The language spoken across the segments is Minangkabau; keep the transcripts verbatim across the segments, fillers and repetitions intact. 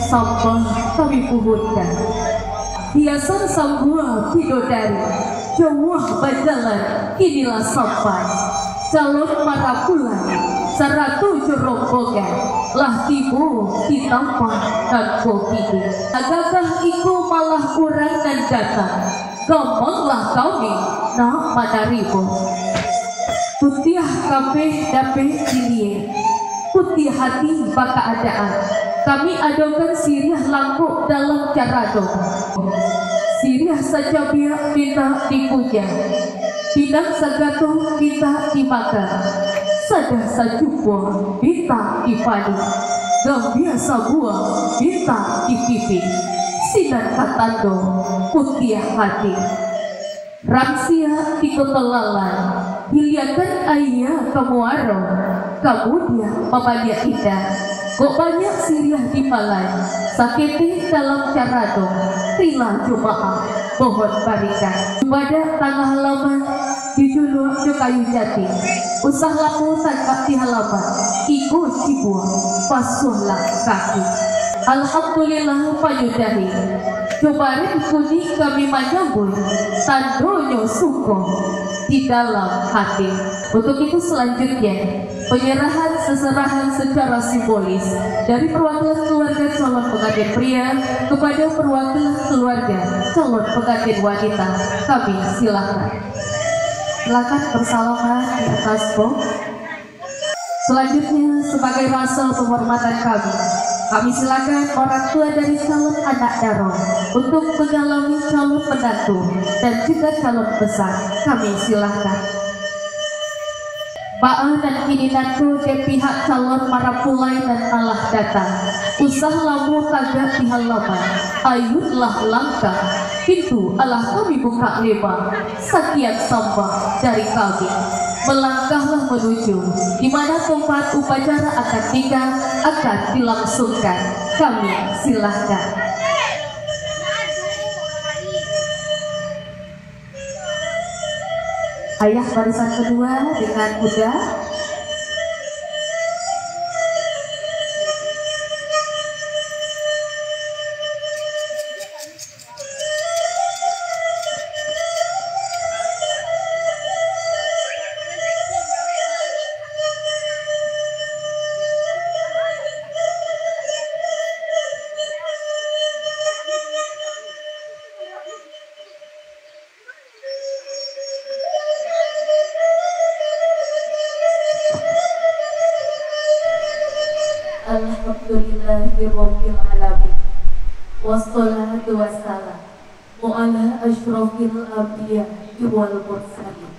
Sambah kami puhunkan. Hiasan sambuah bidodari, jauah bajalan, kini lah sampai. Calon marapulai, sarato jo rombongan, lah tibo di tampah nan kini. Gagah iko malah urang nan datang, gamanglah kami nak manarimo. Putiah kapeh dapek diliek, putiah hati bakaadaan. Kami adokan siriah langkok dalam carado. Siriah sacabiak mintak dikunyah, pinang sagato mintak dimakan, sadah sacukuah mintak dipalih, gambia sabuah mintak dipipih, sinan ka tando putiah hati. Rang siak di koto lalai, hiliakan aia ka muaro, kamudian mambaliak indak. Kok banyak siriah di palai, saketek dalam carado, rila jo maaf, mohon barikan. Badak tangah halaman, dijuluak jo kayu jati, usah lamo tagak di halaman, iko cibuak, basuahlah kaki. Alhamdulillah panyudahi. Jo bareh bunyi kami manyambuik, tandonyo suko di dalam hati. Untuk itu, selanjutnya, penyerahan seserahan secara simbolis dari perwakilan keluarga calon pengantin pria kepada perwakilan keluarga calon pengantin wanita. Kami silakan. Silakan bersalaman di atas box. Selanjutnya, sebagai rasa penghormatan kami, kami silakan orang tua dari calon anak daro untuk menyalami calon menantu dan juga calon besan. Kami silakan. Baa nan kini nanto dek pihak calon marapulai nan alah datang. Usah lamo tagak di halaman, ayunlah langkah. Pintu alah kami bukak lebar. Sakian sambah dari kami. Melangkahlah menuju di mana tempat upacara akad nikah akan dilangsungkan. Kami silahkan. Ayah barisan kedua dengan kuda. Alhamdulillahirabbil alamin. Wassalatu wassalamu ala asyrafil anbiya'i wal mursalin,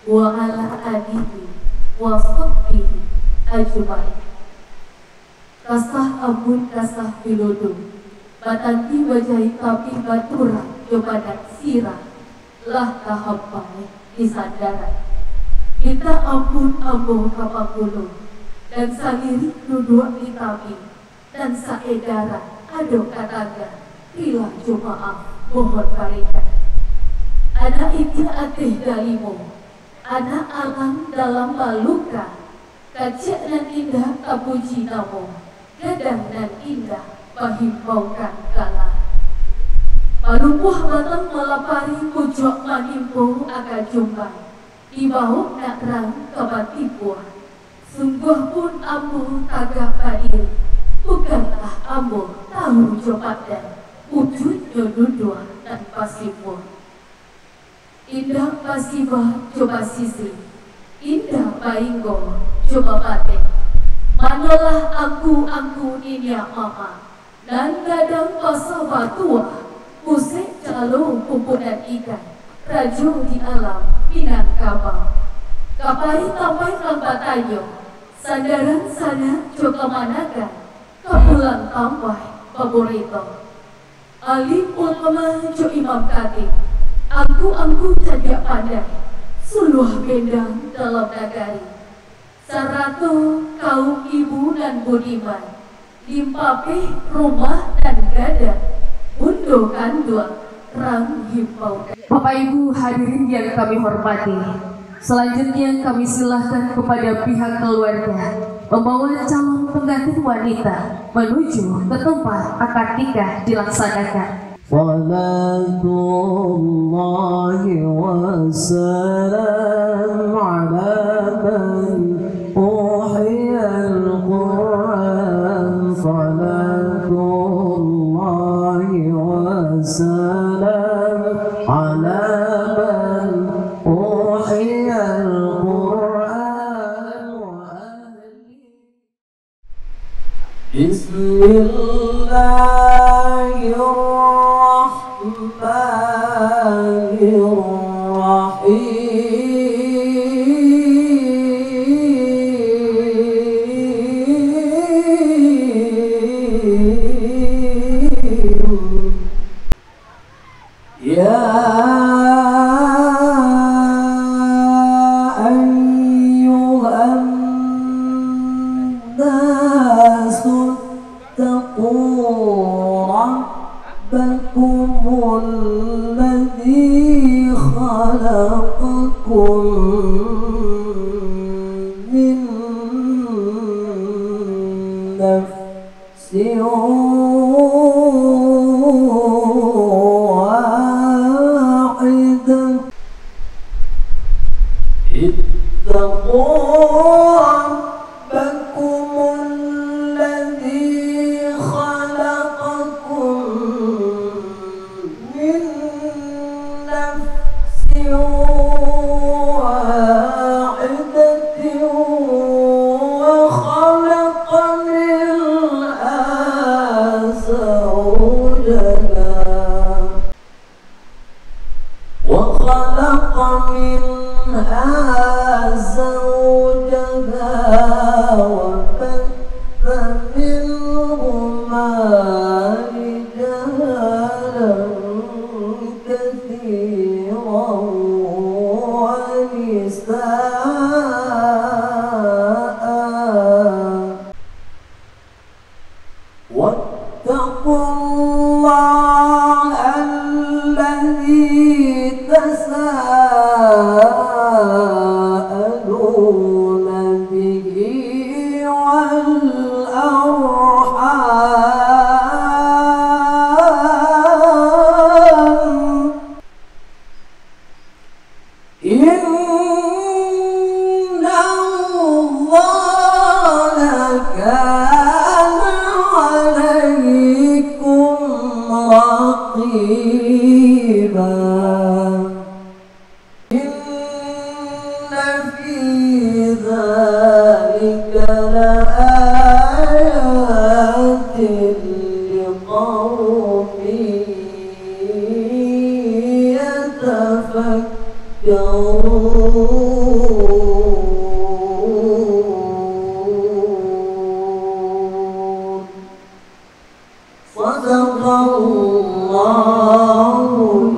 wa ala alihi wa sahbihi ajmain. Kasah ambun kasah pilodo, batanti bajahi tapi baturah jo badan sirah, lah tahampai di sandaran. Mintak ampun ambo ka pangulu, nan salirik duduak di tapi, nan saedaran ado ka tangga, rila jo maaf mohon barikan. Anak itiak ateh dalimo, anak alang dalam baluka, kaciak nan indah tapuji namo, gadang nan indah bahimbaukan gala. Palumpuah batang malapari pucuak manimpo aka jumbai, dibawok nak rang ka batipuah. Sungguah pun ambo tagak badiri, bukanlah ambo tahu jo pandai, ujuiknyo duduak nan basimpuah. Indak basibah jo basisi, indak bainggo jo babateh. Manolah angku-angku niniak mamak, nan gadang basa batuah, busek calo pumpunan ikan, rajo di alam Minangkabau. Ka pai tambai nan batanyo, sandaran sanak jo kamanakan, ka pulang tambai baburito. Alim ulama jo imam katik, angku-angku cadiak pandai, suluah bendang dalam nagari, sarato kaum ibu nan budiman, limpapeh rumah nan gadang, bundo kanduang rang himbaukan. Bapak Ibu hadirin yang kami hormati, selanjutnya kami silahkan kepada pihak keluarga Membawa calon pengantin wanita menuju ke tempat akad nikah dilaksanakan. صلاة الله وسلام على من أوحي القرآن. صلاة الله وسلام على من أوحي القرآن وأهله. بسم الله الرحمن الرحيم. يا أيها الناس اتقوا ربكم الذي خلقكم من نفس واحدة. اتقوا ربكم الذي خلقكم من نفس واحدة وخلق منها زوجها، وخلق منها زوجها وبث منهما رجالا كثيرا ونساء. واتقوا الله الذي تساءلون به والأرحام، إن الله كان عليكم رقيبا. إن في ذلك لآيات لقوم يتفكرون. صدق الله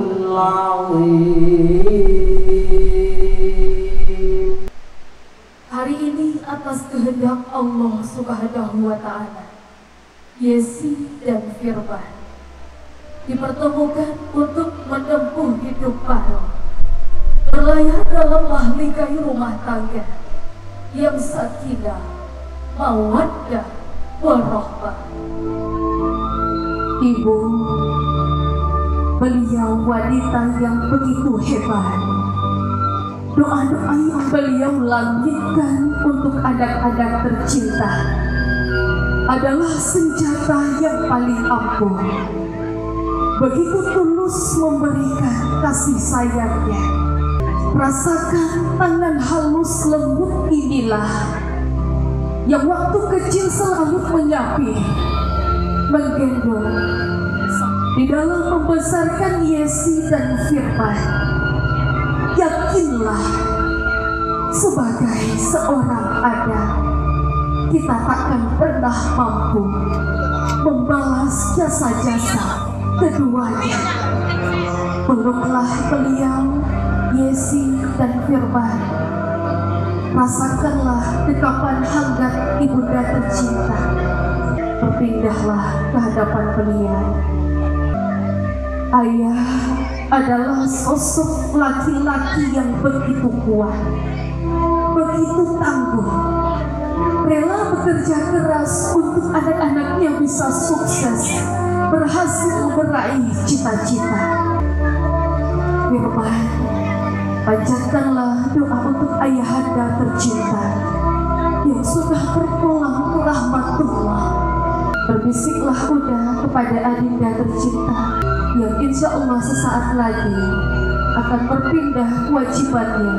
العظيم. Hari ini, atas kehendak Allah Subhanahu wa Ta'ala, Yesi dan Firman dipertemukan untuk menempuh hidup baru, berlayar dalam mahligai rumah tangga yang sakinah, mawaddah, warahmah. Ibu, beliau wanita yang begitu hebat. Doa-doa yang beliau langitkan untuk anak-anak tercinta adalah senjata yang paling ampuh. Begitu tulus memberikan kasih sayangnya. Rasakan tangan halus lembut inilah yang waktu kecil selalu menyapih, menggendong. Di dalam membesarkan Yesi dan Firman, yakinlah, sebagai seorang anak, kita takkan pernah mampu membalas jasa-jasa keduanya. Peluklah beliau, Yesi dan Firman. Rasakanlah dekapan hangat ibunda tercinta. Berpindahlah ke hadapan beliau. Ayah adalah sosok laki-laki yang begitu kuat, begitu tangguh, rela Kerja keras untuk anak-anaknya bisa sukses, berhasil meraih cita-cita. Firman, panjatkanlah doa untuk ayahanda tercinta yang sudah berpulang ke rahmatullah. Berbisiklah Uda kepada adinda tercinta yang insya Allah sesaat lagi akan berpindah kewajibannya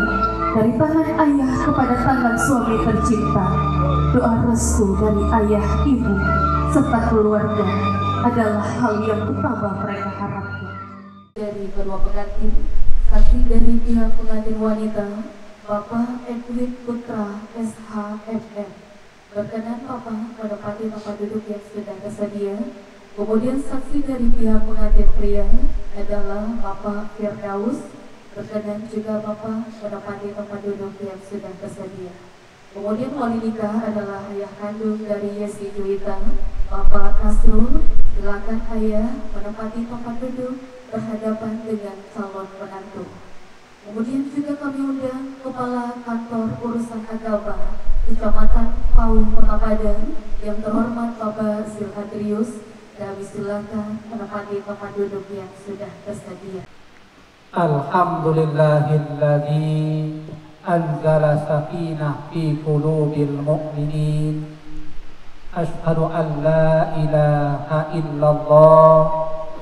dari tangan ayah kepada tangan suami tercinta. Doa restu dari ayah, ibu, serta keluarga adalah hal yang utama mereka harapkan. Dari kedua pengantin, saksi dari pihak pengantin wanita, Bapak Edwin Putra, S H M M. Berkenan Bapak menempati tempat duduk yang sudah tersedia. Kemudian saksi dari pihak pengantin pria adalah Bapak Firdaus. Berkenan juga Bapak menempati tempat duduk yang sudah tersedia. Kemudian wali nikah adalah ayah kandung dari Yesi Juwita, Bapak Nasrul. Silakan ayah menempati tempat duduk berhadapan dengan calon menantu. Kemudian juga kami undang Kepala Kantor Urusan Agama Kecamatan Pauh, Kota Padang, yang terhormat Bapak Zil Adrius. Kami silakan menempati tempat duduk yang sudah tersedia. Alhamdulillahilladzi anzala sakinah fi qulubil mu'minin. Asyhadu an la ilaha illallah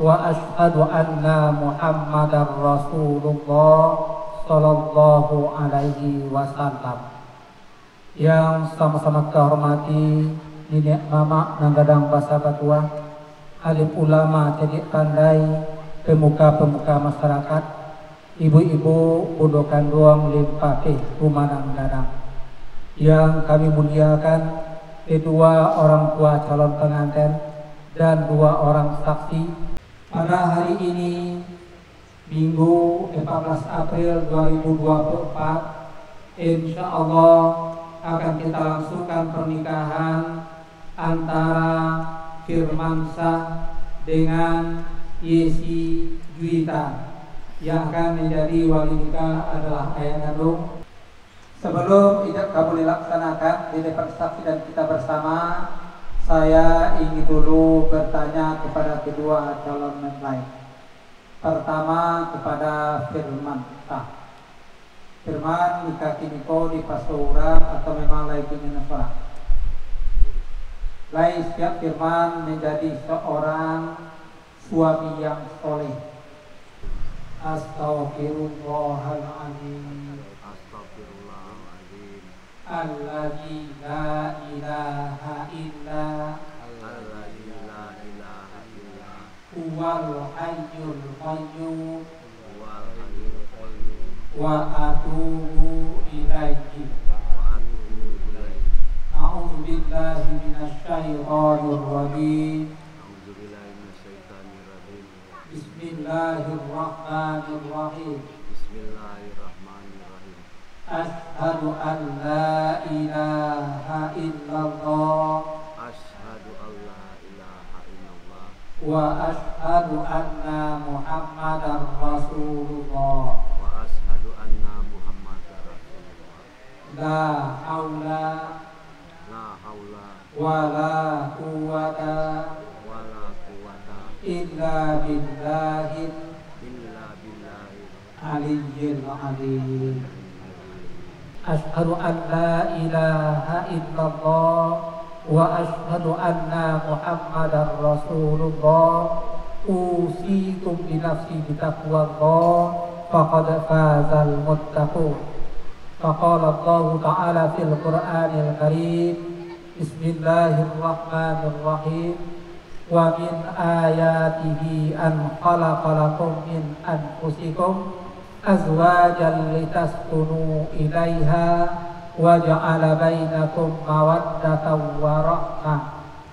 wa asyhadu anna Muhammadar Rasulullah sallallahu alaihi wasallam. Yang sama-sama kita hormati, niniak mamak nan gadang basa batuah, alim ulama cadiak pandai, pemuka-pemuka masyarakat, ibu-ibu, bundo kanduang, limpapeh rumah nan gadang. Yang kami muliakan, kedua orang tua calon pengantin dan dua orang saksi. Pada hari ini, Minggu, empat belas April dua ribu dua puluh empat, insya Allah akan kita langsungkan pernikahan antara Firmansyah dengan Yesi Juwita. Yang akan menjadi wali nikah adalah ayah kandung. Sebelum ijab kabul dilaksanakan di depan saksi dan kita bersama, saya ingin dulu bertanya kepada kedua calon mempelai. Pertama, kepada Firmansyah. Firman, nikah kini ko dipaso urang atau memang lai kini nan sorang? Lai siap Firman menjadi seorang suami yang soleh? Astaghfirullahaladzim. Astaghfirullahaladzim. Alladzi la ilaha illa Alladzi la ilaha illa huwal hayyul qayyum. Huwal hayyul qayyum. Wa atubu ilaihi. Wa atubu ilaihi. A'udzu billahi minasy syaithanir rajim. A'udzu billahi minasy syaithanir rajim. Bismillahirrahmanirrahim. Bismillahirrahmanirrahim. Asyhadu an la ilaha illallah. Asyhadu an la ilaha illallah. Wa asyhadu anna Muhammadar Rasulullah. Wa asyhadu anna Muhammadar Rasulullah. La haula La haula wa la quwwata wa la quwwata illa billahil illa billahil aliyyil azim. Asyhadu an la ilaha illallah wa asyhadu anna Muhammadar Rasulullah. Usikum bi nafsi bi taqwallah, faqad fazal muttaqun. Faqala Allahu Ta'ala fil Qur'anil Karim, Bismillahirrahmanirrahim. Wa min ayatihi an khalaqa lakum min anfusikum azwajan litaskunu ilaiha wa ja'ala bainakum mawaddatan wa rahmah.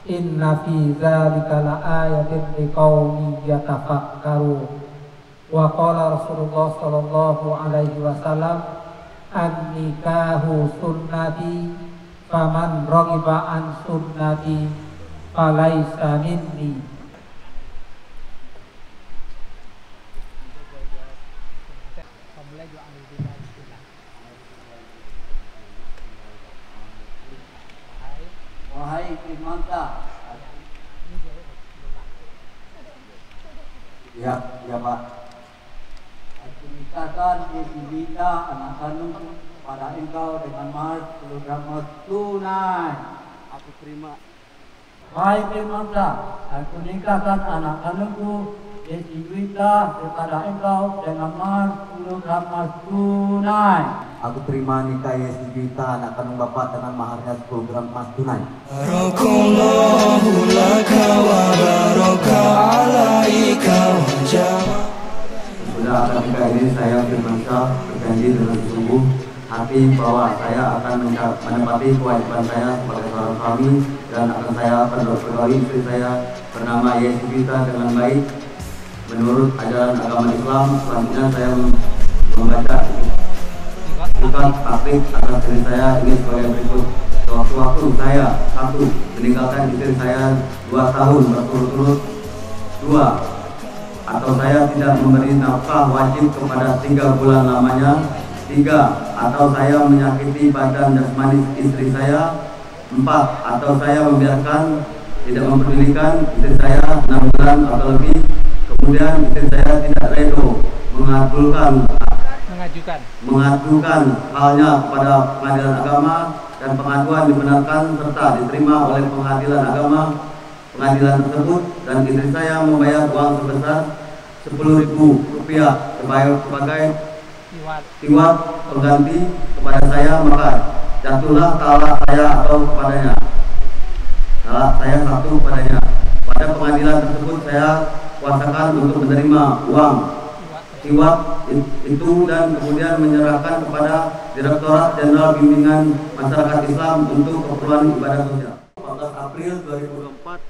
Inna fi dzalika la ayatin liqaumin yatafakkarun. Wa qala Rasulullah sallallahu alaihi wasallam, "An-nikahu sunnati, faman raghiba an sunnati, falaisa minni." Firmansyah. Ya, ya, Pak. Aku nikahkan Yesi Juwita, anak kandungku, kepada engkau dengan mahar sepuluh gram emas tunai. Aku terima. Hai Firmansyah, aku nikahkan anak kandungku, Yesi Juwita, kepada engkau dengan mahar sepuluh gram emas tunai. Aku terima nikah Yesi Juwita, anak kandung Bapak, dengan maharnya sepuluh gram emas tunai. Barakallahu laka wa baraka alaika wa jama. Sesudah akad nikah ini, saya, Firmansyah, berjanji dengan sungguh hati bahwa saya akan menca-, menepati kewajiban saya sebagai seorang suami dan akan saya pergauli istri saya bernama Yesi Juwita dengan baik menurut ajaran agama Islam. Selanjutnya, saya mem-, membaca surat taklid atas diri saya ini sebagai berikut. Sewaktu-waktu saya, satu, meninggalkan istri saya dua tahun berturut-turut. Dua, atau saya tidak memberi nafkah wajib kepada tiga bulan lamanya. Tiga, atau saya menyakiti badan jasmani istri saya. Empat, atau saya membiarkan, tidak mempedulikan istri saya enam bulan atau lebih, kemudian istri saya tidak redo mengabulkan, mengajukan, mengajukan halnya kepada pengadilan agama, dan pengaduan dibenarkan serta diterima oleh pengadilan agama, pengadilan tersebut, dan istri saya membayar uang sebesar sepuluh ribu rupiah sebagai, sebagai tiwab pengganti kepada saya, maka jatuhlah talak saya atau kepadanya. Talak saya satu kepadanya. Pada pengadilan tersebut, saya kuasakan untuk menerima uang tiwab it-, itu dan kemudian menyerahkan kepada Direktorat Jenderal Bimbingan Masyarakat Islam untuk keperluan ibadah sosial. Empat belas April dua ribu dua puluh empat,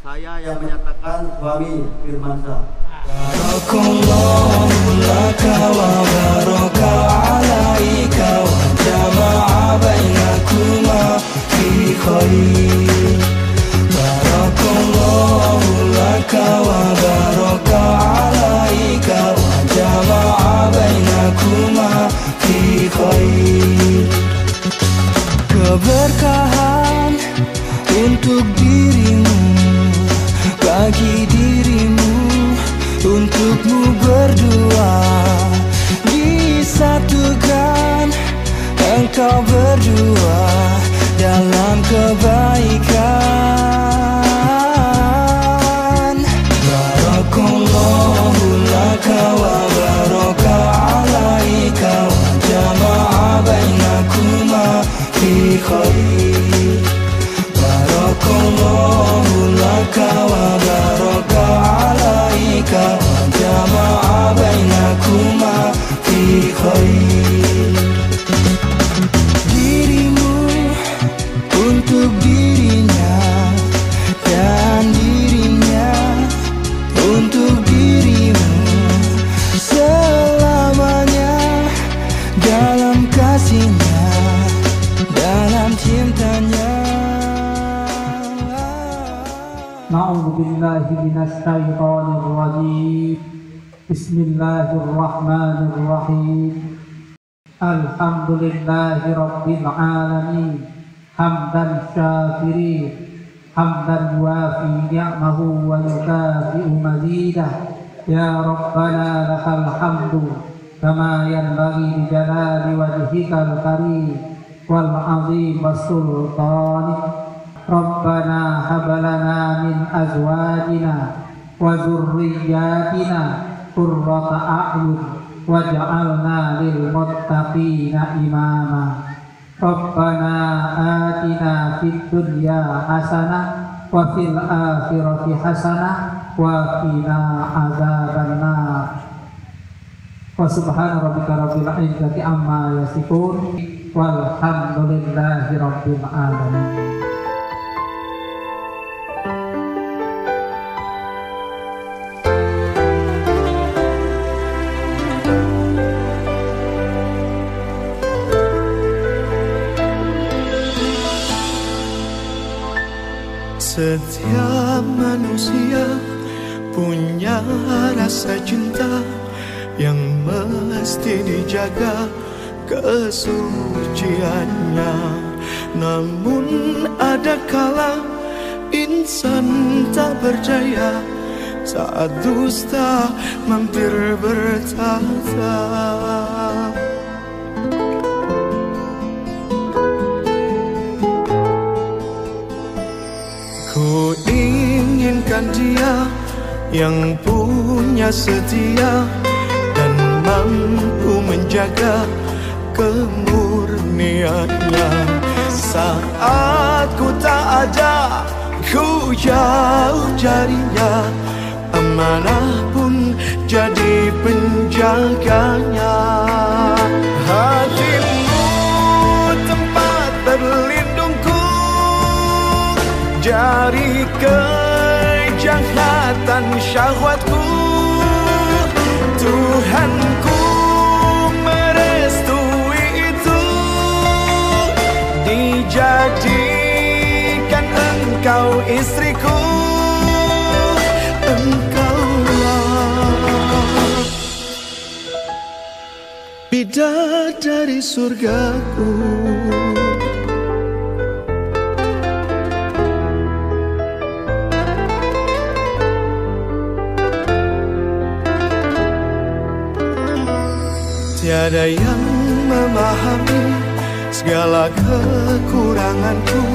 saya yang menyatakan suami Firmansyah. Barakallahu laka wa baraka alaika wa jama'a bainakuma fi khair. Barakallahu laka wa baraka alaika wa jama'a bainakuma fi khair. Keberkahan untuk dirimu, bagi dirimu, untukmu berdua, disatukan engkau berdua dalam kebaikan. Barakallahu laka wa baraka alaika wa jama'a bainakuma fi khair. Barakallahu laka wa baraka alaika wa jama'a bainakuma fi khair. Dirimu untuk dirinya, dan dirinya untuk dirimu, selamanya dalam kasihnya, dalam cintanya. A'udzubillahi minasyaitonirrajim. Bismillahirrahmanirrahim. Alhamdulillahirabbil alamin. Hamdan syakirin, hamdan yuwafi ni'amahu wa yukafi'u mazidah. Ya Rabbana lakal hamdu, kama yanbaghi li jalali wajhikal karim wal azim sultanik. Rabbana hab lana min azwajina wa dzurriyyatina qurrata a'yun waj'alna lil muttaqina imama. Rabbana atina fid dunya hasanah wa fil akhirati hasanah wa qina adzabannar. Wa subhana rabbika rabbil izzati amma yasifun. Walhamdulillahi rabbil alamin. Setiap manusia punya rasa cinta yang mesti dijaga kesuciannya. Namun ada kala Insan tak berdaya saat dusta mampir bertata. Ku inginkan dia yang punya setia dan mampu menjaga kemurniannya. Saat ku tak ada, ku jauh darinya, amanah pun jadi penjaganya. Hatimu tempat berlindungku dari kejahatan syahwatku. Tuhanku merestui itu, dijadikan engkau istriku. Engkaulah bidadari surgaku. Tiada yang memahami segala kekuranganku.